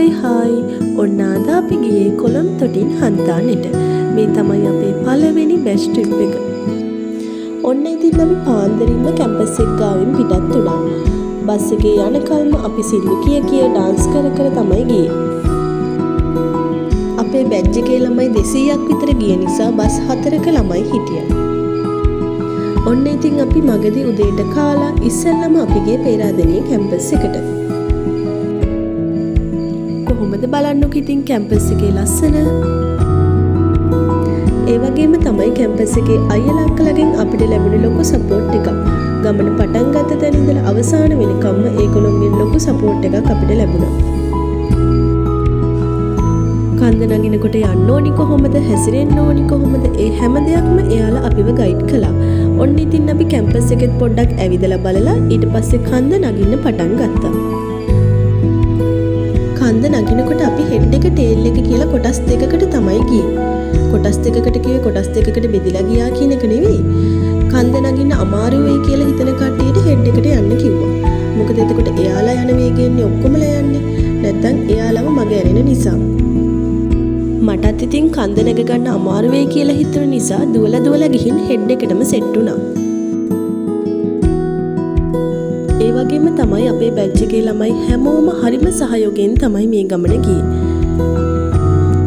Hi hi ඔන්න අද අපි ගියේ කොළඹ තොටින් හන්තානෙට. මේ තමයි අපේ පළවෙනි බැච් ට්‍රිප් එක. ඔන්න ඉතින් අපි පාන්දරින්ම කැම්පස් එක ගාවින් පිටත් වුණා. බස් එකේ යනකල්ම අපි සින්දු කිය කිය ඩාන්ස් කර කර තමයි ගියේ. අපේ බැච් එකේ ළමයි 200ක් විතර ගිය නිසා බස් 4ක ළමයි හිටියා. ඔන්න ඉතින් අපි මගදී උදේට කාලා ඉස්සෙල්ලම අපි ගියේ පේරාදෙණිය කැම්පස් එකට. කොහොමද බලන්නකො ඉතින් කැම්පස් එකේ ලස්සන. ඒ වගේම තමයි කැම්පස් එකේ අයියලා අක්කලාගෙන් අපිට ලැබුණු ලොකු සපෝට් එකක්. ගමන පටන් ගත්ත තැන ඉඳලා අවසාන වෙනකම්ම ඒගොල්ලොන්ගෙන් ලොකු සපෝට් එකක් අපිට ලැබුණා. කන්ද නගිනකොට යන්න ඕනි කොහොමද, හැසිරෙන්න ඕනි කොහොමද, ඒ හැම දෙයක්ම එයාලා අපිව ගයිඩ් කළා. ඔන්න ඉතින් අපි කැම්පස් එකෙත් පොඩ්ඩක් ඇවිදලා බලලා ඊට පස්සේ කන්ද නගින්න පටන් ගත්තා. කන්ද නගිනකොට අපි හෙඩ් එක ටේල් එක කියලා කොටස් දෙකකට තමයි ගියේ. කොටස් දෙකකට කිව්වේ කොටස් දෙකකට බෙදිලා ගියා කියන එක නෙවෙයි. කන්ද නගින්න අමාරු වෙයි කියලා හිතන කට්ටියට හෙඩ් එකට යන්න කිව්වා. මොකද එතකොට එයාලා යන වේගයෙන්නේ ඔක්කොමලා යන්නේ. නැත්තම් එයාලම මග ඇරෙන නිසා. මටත් ඉතින් කන්ද නැග ගන්න අමාරු වෙයි කියලා හිතුන නිසා දුවලා දුවලා ගිහින් හෙඩ් එකටම සෙට් වුණා. ඒ වගේම තමයි අපේ බැච් එකේ ළමයි හැමෝම හරිම සහයෝගයෙන් තමයි මේ ගමන ගියේ.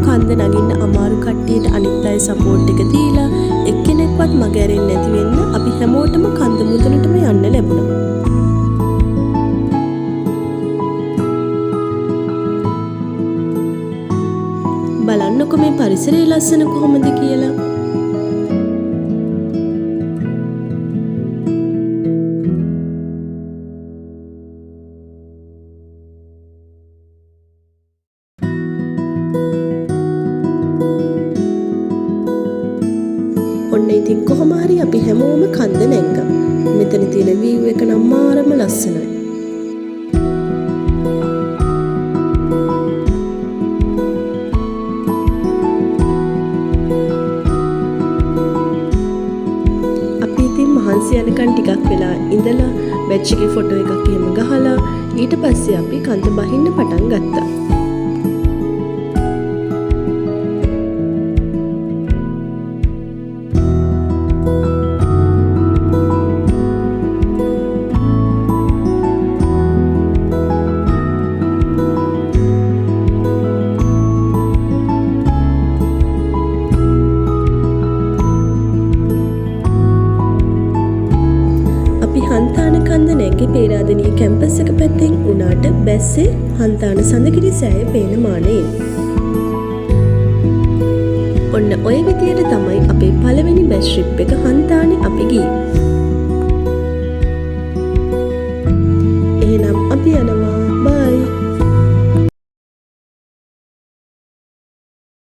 කන්ද නගින්න අමාරු කට්ටියට අනිත් අය සපෝට් එක දීලා එක්කෙනෙක්වත් මග ඇරෙන්නේ නැති වෙන්න අපි හැමෝටම කන්ද මුදුනටම යන්න ලැබුණා. බලන්නකො මේ පරිසරයේ ලස්සන කොහොමද කියලා. ඔන්න ඉතින් කොහොම හරි අපි හැමෝම කන්ද නැග්ගා. මෙතන තියෙන වීව් එක නම් මාරම ලස්සනයි. අපි ඉතින් මහන්සි යනකන් ටිකක් වෙලා ඉඳලා බැච් එකේ ෆොටෝ එකක් එහෙම ගහලා ඊට පස්සේ අපි කන්ද බහින්න පටන් ගත්තා. හන්තාන කන්ද නැග්ගේ පේරාදෙණිය කැම්පස් එක පැත්තෙන් උනාට බැස්සේ හන්තාන සඳකිරි සෑය පේන මානයෙන්. ඔන්න ඔය විදියට තමයි අපේ පළවෙනි බැච් ට්‍රිප් එක හන්තානේ අපි ගියේ. එහෙනම් අපි යනවා